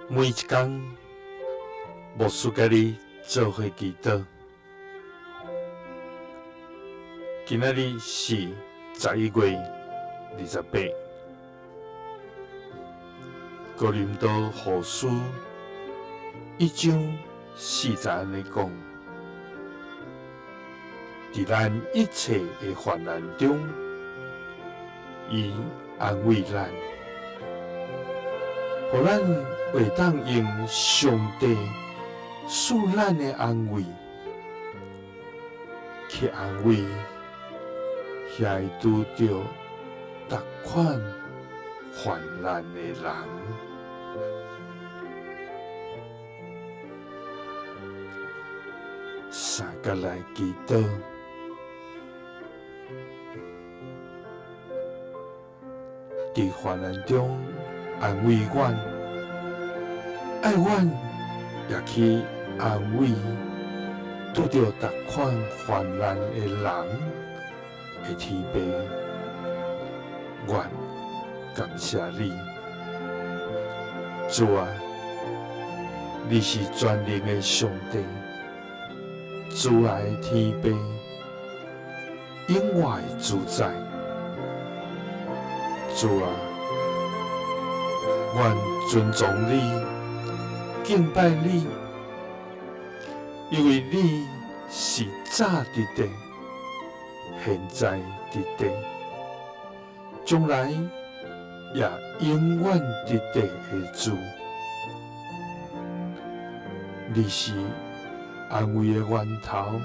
每一工，牧師佮你做伙祈禱。今仔日是11月28，哥林多後書1章4節按呢講：佇咱一切的患難中，伊安慰咱，予咱會當用上帝賜咱的安慰去安慰遐個拄著逐款患難的人。三佮來祈禱。佇患難中安慰阮，愛阮也去安慰拄著逐款患難的人的天父，阮感謝你，主啊，你是全能的上帝，慈愛的天父，永活的主宰。主啊，阮尊崇你，敬拜你，因為你是早佇佇，現在佇佇，將來也永遠佇佇的主。你是安慰的源頭，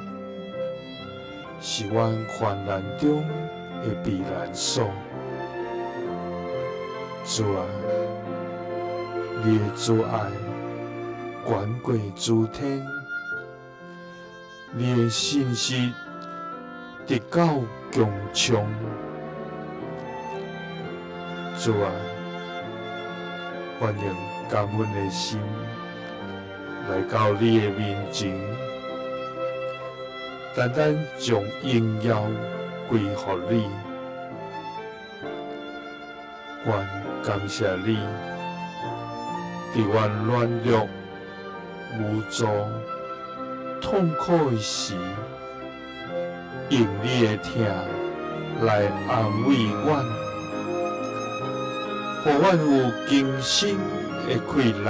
是阮患難中的避難所。主啊，你的慈愛懸過諸天，你的信實直到穹蒼。主啊，阮用感恩的心來到你的面前，單單將榮耀歸予你。阮感謝你，佇阮軟弱、無助、痛苦的時，用你的疼來安慰阮，予阮有更新的氣力。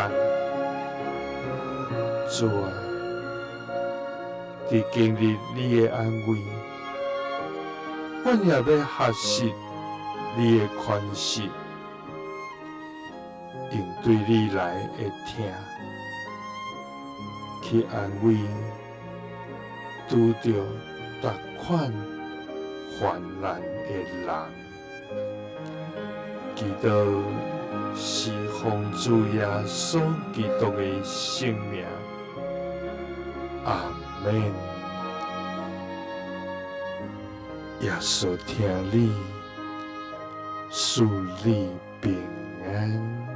主啊，佇經歷你的安慰，阮也欲學習你的寬恕，用對你來的疼去安慰拄著逐款患難的人。祈禱是奉主耶穌基督的聖名，阿們。耶穌疼你，賜你平安。